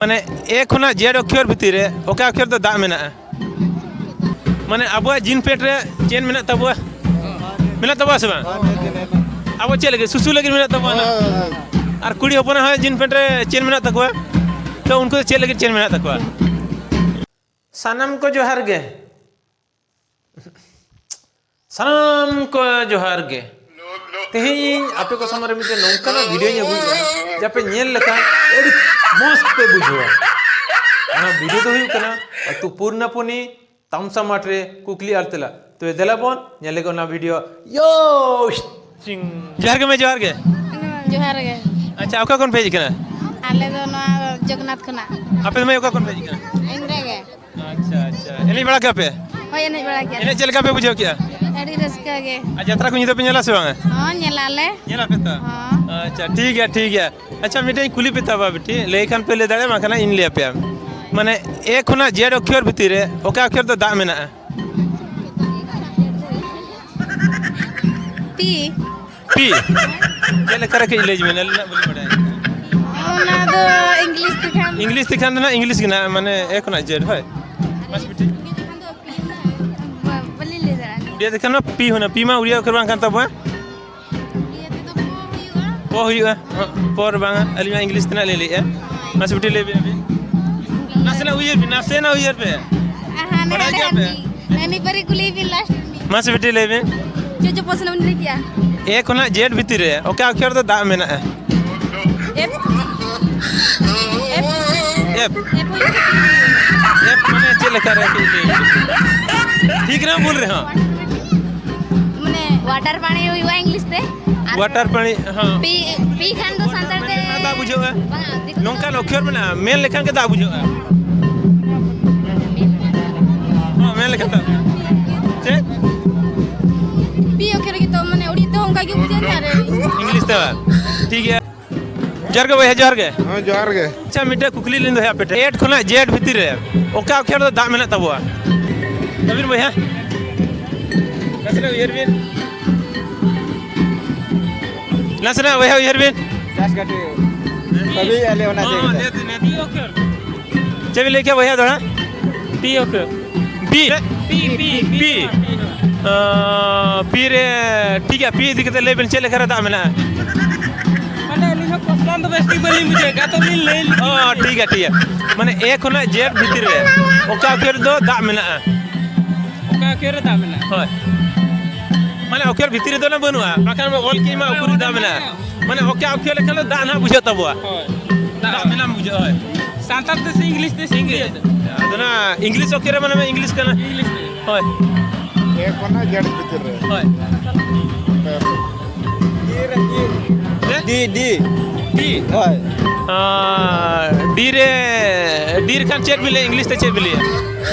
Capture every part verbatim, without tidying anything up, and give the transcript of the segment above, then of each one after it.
ᱢᱟᱱᱮ, ᱮ ᱠᱷᱚᱱᱟᱜ ᱡᱮᱰ ᱚᱠᱠᱷᱚᱨ ᱵᱷᱤᱛᱤᱨ ᱨᱮ ᱚᱠᱟ ᱚᱠᱠᱷᱚᱨ ᱫᱚ ᱫᱟᱜ ᱢᱮᱱᱟᱜᱼᱟ? ᱢᱟᱱᱮ, ᱟᱵᱚᱣᱟᱜ ᱡᱤᱱ ᱯᱮᱱᱴ ᱨᱮ ᱪᱮᱱ ᱢᱮᱱᱟᱜ ᱛᱟᱵᱚᱣᱟ? ᱢᱮᱱᱟᱜ ᱛᱟᱵᱚᱣᱟ ᱥᱮ ᱵᱟᱝ? ᱟᱵᱚ ᱪᱮᱫ ᱞᱟᱹᱜᱤᱫ? ᱥᱩᱥᱩ ᱞᱟᱹᱜᱤᱫ ᱢᱮᱱᱟᱜ ᱛᱟᱵᱚᱣᱟ ᱱᱟᱜ᱾ ᱟᱨ ᱠᱩᱲᱤ ᱦᱚᱯᱚᱱᱟᱜ ᱦᱚᱸ ᱡᱤᱱ ᱯᱮᱱᱴ ᱨᱮ ᱪᱮᱱ ᱢᱮᱱᱟᱜ ᱛᱟᱠᱚᱣᱟ᱾ ᱛᱚ, ᱩᱱᱠᱩ ᱫᱚ ᱪᱮᱫ ᱞᱟᱹᱜᱤᱫ ᱪᱮᱱ ᱢᱮᱱᱟᱜ ᱛᱟᱠᱚᱣᱟ? ᱥᱟᱱᱟᱢ ᱠᱚ ᱡᱚᱦᱟᱨ ᱜᱮ᱾ ᱥᱟᱱᱟᱢ ᱠᱚ ᱡᱚᱦᱟᱨ ᱜᱮ᱾ ᱛᱮᱦᱮᱧ ᱤᱧ ᱟᱯᱮ ᱠᱚ ᱥᱟᱢᱟᱝ ᱨᱮ ᱢᱤᱫᱴᱮᱱ ᱱᱚᱝᱠᱟᱱᱟᱜ ᱵᱷᱤᱰᱤᱭᱳᱧ ᱟᱹᱜᱩᱭᱮᱫᱼᱟ, ᱡᱟᱯᱮ ᱧᱮᱞ ᱞᱮᱠᱷᱟᱱ ᱟᱹᱰᱤ ᱢᱚᱡᱽ ᱯᱮ ᱵᱩᱡᱷᱟᱹᱣᱟ᱾ ᱚᱱᱟ ᱵᱷᱤᱰᱤᱭᱳ ᱫᱚ ᱦᱩᱭᱩᱜ ᱠᱟᱱᱟ ᱟᱹᱛᱩ ᱯᱩᱨᱱᱟᱯᱩᱱᱤ ᱛᱟᱢᱥᱟ ᱢᱟᱴᱷ ᱨᱮ ᱠᱩᱠᱞᱤ ᱟᱨ ᱛᱮᱞᱟ᱾ ᱛᱚᱵᱮ ᱫᱮᱞᱟ ᱵᱚᱱ ᱧᱮᱞ ᱞᱮᱜᱮ ᱚᱱᱟ ᱵᱷᱤᱰᱤᱭᱳ᱾ ᱭᱳ! ᱪᱤᱝ᱾ ᱡᱚᱦᱟᱨ ᱜᱮ ᱢᱟᱹᱭ, ᱡᱚᱦᱟᱨ ᱜᱮ᱾ ᱡᱚᱦᱟᱨ ᱜᱮ᱾ ᱟᱪᱪᱷᱟ, ᱚᱠᱟ ᱠᱷᱚᱱ ᱯᱮ ᱦᱮᱡ ᱟᱠᱟᱱᱟ? ᱟᱞᱮ ᱫᱚ ᱱᱚᱣᱟ ᱡᱚᱜᱚᱱᱱᱟᱛᱷ ᱠᱷᱚᱱᱟᱜ᱾ ᱟᱯᱮ ᱫᱚ ᱢᱟᱹᱭ, ᱚᱠᱟ ᱠᱷᱚᱱ ᱯᱮ ᱦᱮᱡ ᱟᱠᱟᱱᱟ? ᱤᱱᱫᱨᱟ ᱜᱮ᱾ ᱟᱪᱪᱷᱟ, ᱟᱪᱪᱷᱟ᱾ ᱮᱱᱮᱡ ᱵᱟᱲᱟ ᱠᱮᱫᱟ ᱯᱮ? ᱦᱳᱭ, ᱮᱱᱮᱡ ᱵᱟᱲᱟ ᱠᱮᱫᱟ᱾ ᱮᱱᱮᱡ ᱪᱮᱫ ᱞᱮᱠᱟ ᱯᱮ ᱵᱩᱡᱷᱟᱹᱣ ᱠᱮᱫᱟ? ᱟᱹᱰᱤ ᱨᱟᱹᱥᱠᱟᱹ ᱜᱮ᱾ ᱟᱨ ᱡᱟᱛᱨᱟ ᱠᱚ ᱧᱤᱫᱟᱹ ᱯᱮ ᱧᱮᱞᱟ ᱥᱮ ᱵᱟᱝᱟ? ᱦᱚᱸ, ᱧᱮᱞᱟᱞᱮ᱾ ᱧᱮᱞᱟ ᱯᱮ ᱛᱚ? ᱦᱚᱸ᱾ ᱟᱪᱪᱷᱟ, ᱴᱷᱤᱠ ᱜᱮᱭᱟ, ᱴᱷᱤᱠ ᱜᱮᱭᱟ᱾ ᱟᱪᱪᱷᱟ, ᱢᱤᱫᱴᱮᱱ ᱠᱩᱞᱤ ᱯᱮ ᱛᱟᱵᱟ ᱵᱤᱴᱤ, ᱞᱟᱹᱭ ᱠᱷᱟᱱ ᱯᱮ ᱞᱟᱹᱭ ᱫᱟᱲᱮᱭᱟᱜᱼᱟ, ᱵᱟᱝᱠᱷᱟᱱ ᱤᱧ ᱞᱟᱹᱭ ᱟᱯᱮᱭᱟ᱾ ᱢᱟᱱᱮ, ᱮ ᱠᱷᱚᱱᱟᱜ ᱡᱮᱰ ᱚᱠᱠᱷᱚᱨ ᱵᱷᱤᱛᱤᱨ ᱨᱮ ᱚᱠᱟ ᱚᱠᱠᱷᱚᱨ ᱫᱚ ᱫᱟᱜ ᱢᱮᱱᱟᱜᱼᱟ? ᱯᱤ᱾ ᱯᱤ? ᱪᱮᱫ ᱞᱮᱠᱟ ᱨᱮ ᱠᱟᱹᱡ ᱞᱟᱹᱭ ᱢᱮ, ᱟᱹᱞᱤᱧ ᱱᱟᱜ ᱵᱟᱹᱞᱤᱧ ᱵᱟᱲᱟᱭᱟ᱾ ᱚᱱᱟ ᱫᱚ ᱤᱝᱞᱤᱥ ᱛᱮᱠᱷᱟᱱ᱾ ᱤᱝᱞᱤᱥ ᱛᱮᱠᱷᱟᱱ ᱫᱚ ᱱᱟᱜ ᱤᱝᱞᱤᱥ ᱜᱮ ᱱᱟᱜ, ᱢᱟᱱᱮ, ᱮ ᱠᱷᱚᱱᱟᱜ ᱡᱮᱰ, ᱦᱳᱭ᱾ ᱢᱟᱥᱮ ᱵᱤᱴᱤ᱾ ᱵᱟ-, ᱵᱟᱹᱞᱤᱧ ᱞᱟᱹᱭ ᱫᱟᱲᱮᱭᱟᱜᱼᱟ᱾ ᱩᱲᱤᱭᱟ ᱛᱮᱠᱷᱟᱱ ᱢᱟ ᱯᱤ ᱦᱩᱭᱱᱟ, ᱯᱤ ᱢᱟ ᱩᱲᱤᱭᱟ ᱚᱠᱠᱷᱚᱨ ᱵᱟᱝ ᱠᱟᱱ ᱛᱟᱵᱚᱱᱟ᱾ ᱩᱲᱤᱭᱟ ᱛᱮᱫᱚ ᱯᱚ ᱦᱩᱭᱩᱜᱼᱟ᱾ ᱯᱚ ᱦᱩᱭᱩᱜᱼᱟ᱾ ᱦᱚᱸ, ᱯᱚᱨ ᱵᱟᱝᱟ, ᱟᱹᱞᱤᱧ ᱢᱟ ᱤᱝᱞᱤᱥ ᱛᱮ ᱱᱟᱜ ᱞᱤᱧ ᱞᱟᱹᱭᱮᱫᱼᱟ᱾ ᱢᱟᱥᱮ ᱵᱤᱴᱤ ᱞᱟᱹᱭ ᱵᱤᱱ ᱟᱹᱵᱤᱱ᱾ ᱱᱟᱥᱮᱱᱟᱜ ᱩᱭᱦᱟᱹᱨ ᱵᱤᱱ, ᱱᱟᱥᱮᱱᱟᱜ ᱩᱭᱦᱟᱹᱨ ᱯᱮ᱾ ᱟᱦᱟ, ᱱᱮ ᱵᱟᱰᱟᱭ ᱦᱟᱸᱰᱮ ᱜᱮᱭᱟ ᱯᱮ? ᱦᱟᱹᱱᱤ, ᱦᱟᱹᱱᱤ ᱯᱟᱹᱨᱤ ᱠᱩᱞᱤᱭᱮ ᱵᱤᱱ ᱞᱟᱥᱴ ᱨᱤᱱᱤᱡ᱾ ᱢᱟᱥᱮ ᱵᱤᱴᱤ ᱞᱟᱹᱭ ᱵᱤᱱ᱾ ᱪᱮᱫ ᱪᱚ ᱯᱨᱚᱥᱱᱚ ᱵᱤᱱ ᱞᱟᱹᱭ ᱠᱮᱜᱼᱟ? ᱮ ᱠᱷᱚᱱᱟᱜ ᱡᱮᱰ ᱵᱷᱤᱛᱤᱨ ᱨᱮ ᱚᱠᱟ ᱚᱠᱠᱷᱚᱨ ᱫᱚ ᱫᱟᱜ ᱢᱮᱱᱟᱜᱼᱟ? ᱮᱯ᱾ ᱮᱯ᱾ ᱮᱯ᱾ ᱮᱯ ᱦᱩᱭᱩᱜ ᱠᱟᱱᱟ᱾ ᱮᱯ ᱢᱟᱱᱮ ᱪᱮᱫ ᱞᱮᱠᱟ ᱨᱮ ᱠᱟᱹᱡ ᱞᱟᱹᱭ ᱵᱤᱱ? ᱴᱷᱤᱠ ᱨᱮᱦᱚᱸ ᱵᱷᱩᱞ ᱨᱮᱦᱚᱸ᱾ ᱢᱟᱱᱮ ᱣᱟᱴᱟᱨ ᱯᱟᱱᱤ ᱦᱩᱭᱩᱜᱼᱟ ᱤᱝᱞᱤᱥ ᱛᱮ᱾ ᱟᱨ ᱣᱟᱴᱟᱨ ᱯᱟᱱᱤ, ᱦᱚᱸ᱾ ᱯᱤ, ᱯᱤ ᱠᱷᱟᱱ ᱫᱚ ᱥᱟᱱᱛᱟᱲ ᱛᱮ ᱫᱟᱜ ᱵᱩᱡᱷᱟᱹᱜᱼᱟ᱾ ᱵᱟᱝᱟ, ᱫᱤᱠᱩ ᱛᱮ ᱱᱚᱝᱠᱟᱱ ᱫᱚ ᱚᱠᱠᱷᱚᱨ ᱢᱮᱱᱟᱜᱼᱟ, ᱢᱮᱱ ᱞᱮᱠᱷᱟᱱ ᱜᱮ ᱫᱟᱜ ᱵᱩᱡᱷᱟᱹᱜᱼᱟ᱾ ᱦᱚᱸ, ᱢᱮᱱ ᱞᱮᱠᱷᱟᱱ ᱫᱟᱜ᱾ ᱪᱮᱫ? ᱯᱤ ᱚᱠᱠᱷᱚᱨ ᱨᱮᱜᱮ ᱛᱚ, ᱢᱟᱱᱮ, ᱩᱲᱤᱭᱟ ᱛᱮᱦᱚᱸ ᱚᱱᱠᱟ ᱜᱮ ᱵᱩᱡᱷᱟᱹᱜᱼᱟ ᱟᱨ ᱤᱝᱞᱤᱥ ᱛᱮ ᱵᱟᱝ? ᱴᱷᱤᱠ ᱜᱮᱭᱟ᱾ ᱡᱚᱦᱟᱨ ᱜᱮ ᱵᱚᱭᱦᱟ, ᱡᱚᱦᱟᱨ ᱜᱮ᱾ ᱦᱮᱸ, ᱡᱚᱦᱟᱨ ᱜᱮ᱾ ᱟᱪᱪᱷᱟ, ᱢᱤᱫᱴᱮᱡ ᱠᱩᱠᱞᱤ ᱞᱤᱧ ᱫᱚᱦᱚᱭᱟ ᱟᱯᱮ ᱴᱷᱮᱱ᱾ ᱮᱴ ᱠᱷᱚᱱᱟᱜ ᱡᱮᱰ ᱵᱷᱤᱛᱤᱨ ᱨᱮ ᱚᱠᱟ ᱚᱠᱠᱷᱚᱨ ᱫᱚ ᱫᱟᱜ ᱢᱮᱱᱟᱜ ᱛᱟᱵᱚᱣᱟ? ᱟᱹᱵᱤᱱ ᱵᱚᱭᱦᱟ? ᱱᱟᱥᱮᱱᱟᱜ ᱩᱭᱦᱟᱹᱨ ᱵᱤᱱ᱾ ᱱᱟᱥᱮᱱᱟᱜ ᱵᱚᱭᱦᱟ ᱩᱭᱦᱟᱹᱨ ᱵᱤᱱ᱾ ᱪᱟᱥ ᱜᱟᱹᱰᱤ᱾ ᱠᱟᱹᱢᱤᱭᱮᱫᱼᱟ ᱞᱮ ᱚᱱᱟ ᱦᱚᱸ, ᱡᱟᱭᱜᱟ ᱨᱮ᱾ ᱱᱤᱭᱟᱹ ᱫᱤᱱ, ᱱᱤᱭᱟᱹ ᱫᱤᱱ᱾ ᱪᱮᱫ ᱵᱤᱱ ᱞᱟᱹᱭ ᱠᱮᱫᱟ ᱵᱚᱭᱦᱟ ᱫᱚ ᱦᱟᱸᱜ? ᱯᱤ ᱚᱠᱷᱚᱨ᱾ ᱯᱤ? P, P, P. ᱯᱤ᱾ ᱟᱸ, ᱯᱤ ᱨᱮ, ᱴᱷᱤᱠ ᱜᱮᱭᱟ, ᱯᱤ ᱤᱫᱤ ᱠᱟᱛᱮ ᱞᱟᱹᱭ ᱵᱤᱱ, ᱪᱮᱫ ᱞᱮᱠᱟ ᱨᱮ ᱫᱟᱜ ᱢᱮᱱᱟᱜᱼᱟ? ᱢᱟᱱᱮ ᱟᱹᱞᱤᱧ ᱦᱚᱸ ᱠᱚᱥᱪᱟᱱ ᱫᱚ ᱵᱮᱥ ᱴᱷᱤᱠ ᱵᱟᱹᱞᱤᱧ ᱵᱩᱡᱷᱟᱹᱣ, ᱠᱟᱛᱷᱟ ᱞᱤᱧ ᱞᱟᱹᱭ ᱞᱮᱜᱮ᱾ ᱚ, ᱴᱷᱤᱠ ᱜᱮᱭᱟ, ᱴᱷᱤᱠ ᱜᱮᱭᱟ᱾ ᱢᱟᱱᱮ ᱮ ᱠᱷᱚᱱᱟᱜ ᱡᱮᱰ ᱵᱷᱤᱛᱤᱨ ᱨᱮ ᱚᱠᱟ ᱚᱠᱷᱚᱨ ᱨᱮᱫᱚ ᱫᱟᱜ ᱢᱮᱱᱟᱜᱼᱟ? ᱚᱠᱟ ᱚᱠᱷᱚᱨ ᱨᱮ ᱫᱟᱜ ᱢᱮᱱᱟᱜᱼᱟ? ᱦᱳᱭ᱾ ᱢᱟᱱᱮ ᱚᱠᱷᱚᱨ ᱵᱷᱤᱛᱤᱨ ᱨᱮᱫᱚ ᱱᱟᱜ ᱵᱟᱹᱱᱩᱜᱼᱟ, ᱵᱟᱠᱷᱟᱱ ᱚᱞ ᱠᱮᱫ ᱢᱟ ᱚᱠᱷᱚᱨ ᱨᱮ ᱫᱟᱜ ᱢᱮᱱᱟᱜᱼᱟ᱾ ᱢᱟᱱᱮ ᱚᱠᱟ ᱚᱠᱷᱚᱨ ᱞᱮᱠᱷᱟᱱ ᱫᱚ ᱫᱟᱜ ᱱᱟᱜ ᱵᱩᱡᱷᱟᱹᱜ ᱛᱟᱵᱚᱣᱟ᱾ ᱦᱳᱭ᱾ ᱫᱟᱜ ᱢᱮᱱᱟᱜ ᱵᱩᱡᱷᱟᱹᱜᱼᱟ, ᱦᱳᱭ᱾ ᱥᱟᱱᱛᱟᱲ ᱛᱮ ᱥᱮ ᱤᱝᱞᱤᱥ ᱛᱮ ᱥᱮ ᱦᱤᱱᱫᱤ ᱛᱮ? ᱟᱫᱚ ᱱᱟᱜ ᱤᱝᱞᱤᱥ ᱚᱠᱷᱚᱨ ᱨᱮ ᱢᱟᱱᱮ ᱤᱝᱞᱤᱥ ᱠᱟᱱᱟ᱾ ᱤᱝᱞᱤᱥ ᱛᱮ᱾ ᱦᱳᱭ᱾ ᱮ ᱠᱷᱚᱱᱟᱜ ᱡᱮᱰ ᱵᱷᱤᱛᱤᱨ ᱨᱮ᱾ ᱦᱳᱭ᱾ ᱦᱮᱸ? ᱰᱤ, ᱰᱤ᱾ ᱰᱤ? ᱦᱳᱭ᱾ ᱟᱨ ᱰᱤ ᱨᱮ, ᱰᱤ ᱨᱮ ᱠᱷᱟᱱ ᱪᱮᱫ ᱵᱤᱱ ᱞᱟᱹᱭᱟ? ᱤᱝᱞᱤᱥ ᱛᱮ ᱪᱮᱫ ᱵᱤᱱ ᱞᱟᱹᱭᱟ?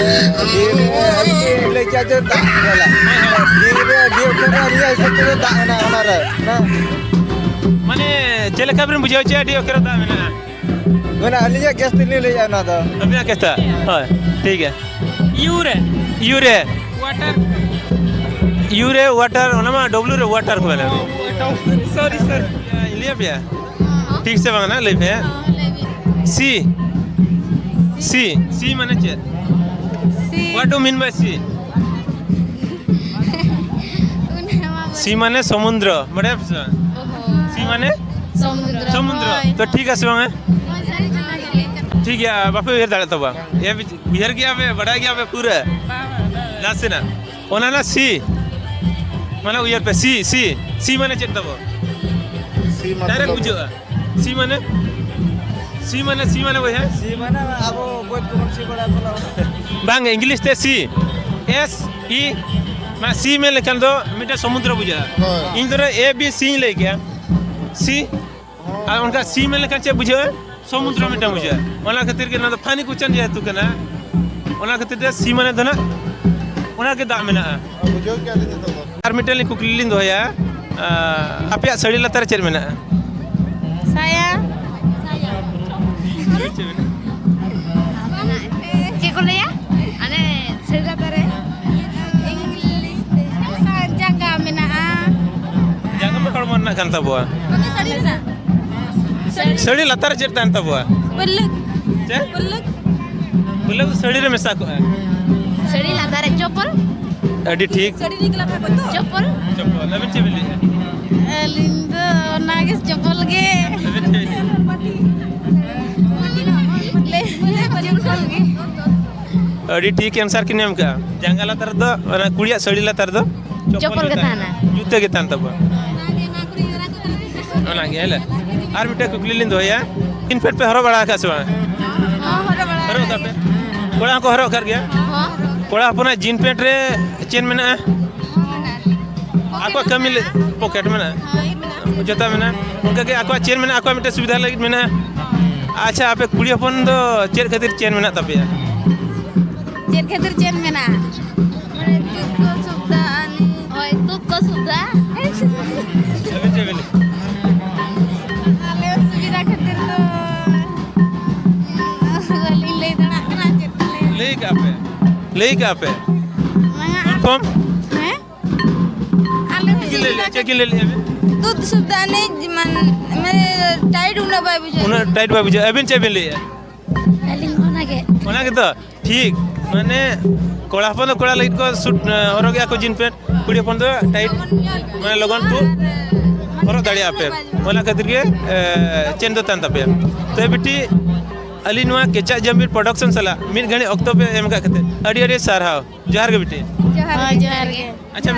ᱰᱤ ᱨᱮ ᱟᱹᱞᱤᱧ ᱞᱤᱧ ᱞᱟᱹᱭ ᱠᱮᱫᱟ ᱡᱮ ᱫᱟᱜ ᱧᱮᱞᱟ᱾ ᱰᱤ ᱨᱮ, ᱰᱤ ᱚᱠᱷᱚᱨ ᱨᱮ ᱟᱹᱞᱤᱧᱟᱜ ᱦᱤᱥᱟᱹᱵ ᱛᱮᱫᱚ ᱫᱟᱜ ᱢᱮᱱᱟᱜᱼᱟ ᱚᱱᱟ ᱨᱮ᱾ ᱦᱮᱸ᱾ ᱢᱟᱱᱮ ᱪᱮᱫ ᱞᱮᱠᱟ ᱵᱤᱱ ᱵᱩᱡᱷᱟᱹᱣ ᱦᱚᱪᱚᱭᱟ ᱰᱤ ᱚᱠᱷᱚᱨ ᱨᱮ ᱫᱟᱜ ᱢᱮᱱᱟᱜᱼᱟ? ᱢᱟᱱᱮ ᱟᱹᱞᱤᱧᱟᱜ ᱜᱮᱥ ᱛᱮᱞᱤᱧ ᱞᱟᱹᱭᱮᱫᱼᱟ ᱚᱱᱟ ᱫᱚ᱾ ᱟᱹᱵᱤᱱᱟᱜ ᱜᱮᱥ ᱛᱮ? ᱦᱳᱭ, ᱴᱷᱤᱠ ᱜᱮᱭᱟ᱾ ᱭᱩ ᱨᱮ᱾ ᱭᱩ ᱨᱮ᱾ ᱣᱟᱴᱟᱨ᱾ ᱭᱩ ᱨᱮ ᱣᱟᱴᱟᱨ, ᱚᱱᱟ ᱢᱟ ᱰᱚᱵᱞᱩ ᱨᱮ ᱣᱟᱴᱟᱨ ᱠᱚ ᱢᱮᱱᱟ᱾ ᱥᱚᱨᱤ, ᱥᱚᱨᱤ᱾ ᱤᱧ ᱞᱟᱹᱭ ᱟᱯᱮᱭᱟ? ᱴᱷᱤᱠ ᱥᱮ ᱵᱟᱝ ᱱᱟᱜ ᱞᱟᱹᱭ ᱯᱮ᱾ ᱦᱚᱸ, ᱞᱟᱹᱭ ᱵᱤᱱ᱾ ᱥᱤ᱾ ᱥᱤ, ᱥᱤ ᱢᱟᱱᱮ ᱪᱮᱫ? ᱥᱤ᱾ What do you mean by sea? ᱚᱱᱟ ᱢᱟ ᱵᱟᱹᱧ ᱥᱤ ᱢᱟᱱᱮ ᱥᱚᱢᱩᱫᱨᱚ, ᱵᱟᱰᱟᱭᱟᱯᱮ ᱥᱮ ᱵᱟᱝ? ᱚᱦᱚ᱾ ᱥᱤ ᱢᱟᱱᱮ? ᱥᱚᱢᱩᱫᱨᱚ᱾ ᱥᱚᱢᱩᱫᱨᱚ᱾ ᱦᱳᱭ᱾ ᱛᱚ ᱴᱷᱤᱠ ᱟᱥᱮ ᱵᱟᱝᱟ? ᱦᱳᱭ, ᱥᱟᱹᱨᱤ ᱠᱟᱛᱷᱟ ᱜᱮ ᱞᱟᱹᱭ ᱠᱟᱱᱟ᱾ ᱴᱷᱤᱠ ᱜᱮᱭᱟ, ᱵᱟᱯᱮ ᱩᱭᱦᱟᱹᱨ ᱫᱟᱲᱮᱭᱟᱜ ᱛᱟᱵᱚᱣᱟ᱾ ᱮ, ᱩᱭᱦᱟᱹᱨ ᱜᱮᱭᱟ ᱯᱮ, ᱵᱟᱰᱟᱭ ᱜᱮᱭᱟ ᱯᱮ ᱯᱩᱨᱟᱹ? ᱵᱟᱝ, ᱵᱟᱝ, ᱵᱟᱝ᱾ ᱱᱟᱥᱮᱱᱟᱜ᱾ ᱚᱱᱟ ᱨᱮᱱᱟᱜ ᱥᱤ, ᱢᱟᱱᱮ ᱩᱭᱦᱟᱹᱨ ᱯᱮ, ᱥᱤ, ᱥᱤ, ᱥᱤ ᱢᱟᱱᱮ ᱪᱮᱫ ᱛᱟᱵᱚ? ᱥᱤ ᱢᱟᱱᱮ ᱰᱟᱭᱨᱮᱠᱴ ᱵᱩᱡᱷᱟᱹᱜᱼᱟ᱾ ᱥᱤ ᱢᱟᱱᱮ? ᱥᱤ ᱢᱟᱱᱮ, ᱥᱤ ᱢᱟᱱᱮ ᱵᱚᱭᱦᱟ? ᱥᱤ ᱢᱟᱱᱮ ᱟᱵᱚ ᱵᱟᱹᱫᱽ ᱠᱚᱵᱚᱱ ᱥᱤ ᱵᱟᱲᱟᱭᱟ ᱵᱚᱞᱮ᱾ ᱵᱟᱝ, ᱤᱝᱞᱤᱥ ᱛᱮ ᱥᱤ, ᱮᱥ ᱤ, ᱢᱟᱱᱮ ᱥᱤ ᱢᱮᱱ ᱞᱮᱠᱷᱟᱱ ᱫᱚ ᱢᱤᱫᱴᱮᱱ ᱥᱚᱢᱩᱫᱨᱚ ᱵᱩᱡᱷᱟᱹᱜᱼᱟ᱾ ᱦᱳᱭ᱾ ᱤᱧ ᱫᱚ ᱮ ᱵᱤ ᱥᱤᱧ ᱞᱟᱹᱭ ᱠᱮᱭᱟ, ᱥᱤ᱾ ᱟᱨ ᱚᱱᱠᱟ ᱥᱤ ᱢᱮᱱ ᱞᱮᱠᱷᱟᱱ ᱪᱮᱫ ᱵᱩᱡᱷᱟᱹᱜᱼᱟ? ᱥᱚᱢᱩᱫᱨᱚ ᱢᱤᱫᱴᱟᱝ ᱵᱩᱡᱷᱟᱹᱜᱼᱟ᱾ ᱚᱱᱟ ᱠᱷᱟᱹᱛᱤᱨ ᱜᱮ ᱱᱚᱣᱟ ᱫᱚ ᱯᱷᱟᱱᱤ ᱠᱩᱪᱟᱱ ᱡᱮᱦᱮᱛᱩ ᱠᱟᱱᱟ, ᱚᱱᱟ ᱠᱷᱟᱹᱛᱤᱨ ᱛᱮ ᱥᱤ ᱢᱟᱱᱮ ᱫᱚ ᱱᱟᱜ ᱚᱱᱟ ᱜᱮ ᱫᱟᱜ ᱢᱮᱱᱟᱜᱼᱟ᱾ ᱵᱩᱡᱷᱟᱹᱣ ᱠᱮᱜᱼᱟ ᱞᱤᱧ ᱱᱤᱛᱚᱜ ᱫᱚ᱾ ᱟᱨ ᱢᱤᱫᱴᱮᱱ ᱞᱤᱧ ᱠᱩᱠᱞᱤ ᱞᱤᱧ ᱫᱚᱦᱚᱭᱟ, ᱟᱸ, ᱟᱯᱮᱭᱟᱜ ᱥᱟᱹᱲᱤ ᱞᱟᱛᱟᱨ ᱨᱮ ᱪᱮᱫ ᱢᱮᱱᱟᱜᱼᱟ? ᱥᱟᱭᱟ᱾ ᱪᱮᱫ ᱢᱮᱱᱟᱜᱼᱟ? ᱪᱮᱫ ᱠᱚ ᱞᱟᱹᱭᱟ? ᱟᱞᱮ ᱥᱟᱹᱲᱤ ᱞᱟᱛᱟᱨ ᱨᱮ ᱤᱝᱞᱤᱥ ᱛᱮ ᱡᱟᱸᱜᱟ ᱢᱮᱱᱟᱜᱼᱟ᱾ ᱡᱟᱸᱜᱟ ᱢᱟ ᱦᱚᱲᱢᱚ ᱨᱮᱱᱟᱜ ᱠᱟᱱ ᱛᱟᱵᱚᱣᱟ᱾ ᱵᱟᱠᱤ ᱥᱟᱹᱲᱤ ᱨᱮᱱᱟᱜ᱾ ᱥᱟᱹᱲᱤ ᱞᱟᱛᱟᱨ ᱨᱮ ᱪᱮᱫ ᱛᱟᱦᱮᱱ ᱛᱟᱵᱚᱣᱟ? ᱯᱟᱹᱞᱞᱟᱹᱠ᱾ ᱪᱮᱫ? ᱯᱟᱹᱞᱞᱟᱹᱠ᱾ ᱯᱟᱹᱞᱞᱟᱹᱠ ᱫᱚ ᱥᱟᱹᱲᱤ ᱨᱮ ᱢᱮᱥᱟ ᱠᱚᱜᱼᱟ᱾ ᱥᱟᱹᱲᱤ ᱞᱟᱛᱟᱨ ᱨᱮ ᱪᱚᱯᱚᱞ᱾ ᱟᱹᱰᱤ ᱴᱷᱤᱠ᱾ ᱥᱟᱹᱲᱤ ᱨᱮᱜᱮ ᱞᱟᱛᱟᱨ ᱠᱚ ᱛᱚ? ᱪᱚᱯᱚᱞ᱾ ᱪᱚᱯᱚᱞ᱾ ᱟᱹᱵᱤᱱ ᱪᱮᱫ ᱵᱤᱱ ᱞᱟᱹᱭᱮᱫᱼᱟ? ᱟᱹᱞᱤᱧ ᱫᱚ ᱚᱱᱟᱜᱮ ᱪᱚᱯᱚᱞ ᱜᱮ᱾ ᱟᱹᱵᱤᱱ ᱪᱮᱫ ᱵᱤᱱ ᱞᱟᱹᱭᱮᱫᱼᱟ? ᱞᱟᱹᱭ, ᱪᱚᱯᱚᱞ ᱜᱮ᱾ ᱟᱹᱰᱤ ᱴᱷᱤᱠ answer ᱠᱤᱱ ᱮᱢ ᱠᱟᱜᱼᱟ᱾ ᱡᱟᱸᱜᱟ ᱞᱟᱛᱟᱨ ᱨᱮᱫᱚ, ᱚᱱᱟ ᱠᱩᱲᱤᱭᱟᱜ ᱥᱟᱹᱲᱤ ᱞᱟᱛᱟᱨ ᱨᱮᱫᱚ ᱪᱚᱯᱚᱞ ᱪᱚᱯᱚᱞ ᱜᱮ ᱜᱮ ᱛᱟᱦᱮᱱᱟ᱾ ᱛᱟᱦᱮᱱᱟ᱾ ᱡᱩᱛᱟᱹ ᱜᱮ ᱛᱟᱦᱮᱱ ᱛᱟᱵᱚᱣᱟ᱾ ᱚᱱᱟᱜᱮ ᱦᱮᱸ ᱞᱮ᱾ ᱟᱨ ᱢᱤᱫᱴᱮᱱ ᱠᱩᱠᱞᱤ ᱞᱤᱧ ᱫᱚᱦᱚᱭᱟ, jean pant ᱯᱮ ᱦᱚᱨᱚᱜ ᱵᱟᱲᱟ ᱟᱠᱟᱫ ᱥᱮ ᱵᱟᱝ? ᱦᱚᱸ, ᱦᱚᱨᱚᱜ ᱵᱟᱲᱟ ᱦᱚᱨᱚᱜ ᱟᱠᱟᱫ ᱯᱮ? ᱠᱚᱲᱟ ᱦᱚᱸᱠᱚ ᱦᱚᱨᱚᱜ ᱟᱠᱟᱫ ᱜᱮᱭᱟ? ᱦᱚᱸ᱾ ᱠᱚᱲᱟ ᱦᱚᱯᱚᱱᱟᱜ jean pant ᱨᱮ ᱪᱮᱱ ᱢᱮᱱᱟᱜᱼᱟ? ᱦᱚᱸ, ᱢᱮᱱᱟᱜᱼᱟ᱾ ᱟᱠᱚᱣᱟᱜ ᱠᱟᱹᱢᱤ ᱞᱟᱹᱜᱤᱫ pocket ᱢᱮᱱᱟᱜᱼᱟ? ᱦᱳᱭ, ᱢᱮᱱᱟᱜᱼᱟ᱾ ᱡᱚᱛᱚ ᱢᱮᱱᱟᱜᱼᱟ᱾ ᱚᱱᱠᱟᱜᱮ ᱟᱠᱚᱣᱟᱜ ᱪᱮᱱ ᱢᱮᱱᱟᱜᱼᱟ, ᱟᱠᱚᱣᱟᱜ ᱢᱤᱫᱴᱮᱱ ᱥᱩᱵᱤᱫᱷᱟ ᱞᱟᱹᱜᱤᱫ ᱢᱮᱱᱟᱜᱼᱟ᱾ ᱟᱪᱪᱷᱟ, ᱟᱯᱮ ᱠᱩᱲᱤ ᱦᱚᱯᱚᱱ ᱫᱚ ᱪᱮᱫ ᱠᱷᱟᱹᱛᱤᱨ ᱪᱮᱱ ᱢᱮᱱᱟᱜ ᱛᱟᱯᱮᱭᱟ? ᱪᱮᱫ ᱠᱷᱟᱹᱛᱤᱨ ᱪᱮᱱ ᱢᱮᱱᱟᱜᱼᱟ? ᱢᱟᱱᱮ ᱛᱩᱫ ᱠᱚ ᱥᱩᱵᱤᱫᱷᱟ ᱟᱹᱱᱤᱡ᱾ ᱦᱳᱭ, ᱛᱩᱫ ᱠᱚ ᱥᱩᱵᱤᱫᱷᱟ᱾ ᱟᱹᱵᱤᱱ ᱪᱮᱫ ᱵᱤᱱ ᱞᱟᱹᱭᱟ? ᱟᱞᱮ ᱥᱩᱵᱤᱫᱷᱟ ᱠᱷᱟᱹᱛᱤᱨ ᱫᱚ ᱵᱟᱹᱞᱤᱧ ᱞᱟᱹᱭ ᱫᱟᱲᱮᱭᱟᱜ ᱠᱟᱱᱟ ᱪᱮᱫ ᱠᱚ ᱞᱟᱹᱭᱟ᱾ ᱞᱟᱹᱭ ᱠᱟᱜᱼᱟ ᱯᱮ? ᱞᱟᱹᱭ ᱠᱟᱜᱼᱟ ᱯᱮ? ᱵᱟᱝᱟ᱾ Confirm? ᱦᱮᱸ? ᱟᱞᱮ ᱪᱮᱫ ᱠᱤᱱ ᱞᱟᱹᱭ ᱞᱮᱫᱼᱟ? ᱪᱮᱫ ᱠᱤᱱ ᱞᱟᱹᱭ ᱞᱮᱫᱼᱟ ᱵᱤᱱ? ᱛᱩᱫ ᱥᱩᱵᱤᱫᱷᱟ ᱟᱹᱱᱤᱡ, ᱢᱟᱱ-, ᱢᱟᱱᱮ tight ᱩᱱᱟᱹᱜ ᱵᱟᱭ ᱵᱩᱡᱷᱟᱹᱜᱼᱟ᱾ ᱩᱱᱟᱹᱜ tight ᱵᱟᱭ ᱵᱩᱡᱷᱟᱹᱜᱼᱟ᱾ ᱟᱹᱵᱤᱱ ᱪᱮᱫ ᱵᱤᱱ ᱞᱟᱹᱭᱮᱫᱼᱟ? ᱟᱹᱞᱤᱧ ᱦᱚᱸ ᱚᱱᱟᱜᱮ᱾ ᱚᱱᱟ ᱜᱮᱛᱚ ᱴᱷᱤᱠ᱾ ᱢᱟᱱᱮ ᱠᱚᱲᱟ ᱦᱚᱯᱚᱱ ᱫᱚ ᱠᱚᱲᱟ ᱞᱟᱹᱜᱤᱫ ᱠᱚ suit, ᱮ, ᱦᱚᱨᱚᱜᱮᱜᱼᱟ ᱠᱚ jean pant, ᱠᱩᱲᱤ ᱦᱚᱯᱚᱱ ᱫᱚ tight, ᱢᱟᱱᱮ ᱞᱚᱜᱚᱱ ᱠᱚ ᱦᱚᱨᱚᱜ ᱫᱟᱲᱮᱭᱟᱜᱼᱟ ᱯᱮ᱾ ᱚᱱᱟ ᱠᱷᱟᱹᱛᱤᱨ ᱜᱮ, ᱮ, ᱪᱮᱱ ᱫᱚ ᱛᱟᱦᱮᱱ ᱛᱟᱯᱮᱭᱟ᱾ ᱛᱚ ᱵᱤᱴᱤ, ᱟᱹᱞᱤᱧ ᱱᱚᱣᱟ ᱠᱮᱪᱟᱜ ᱡᱟᱹᱢᱵᱤᱨ production ᱥᱟᱞᱟᱜ ᱢᱤᱫ ᱜᱷᱟᱹᱲᱤᱡ ᱚᱠᱛᱚ ᱯᱮ ᱮᱢ ᱟᱠᱟᱫ ᱠᱷᱟᱹᱛᱤᱨ ᱟᱹᱰᱤ ᱟᱹᱰᱤ ᱥᱟᱨᱦᱟᱣ᱾ ᱡᱚᱦᱟᱨ ᱜᱮ ᱵᱤᱴᱤ᱾ ᱡᱚᱦᱟᱨ ᱜᱮ᱾ ᱦᱳᱭ, ᱡᱚᱦᱟᱨ ᱜᱮ᱾ ᱟᱪᱪᱷᱟ,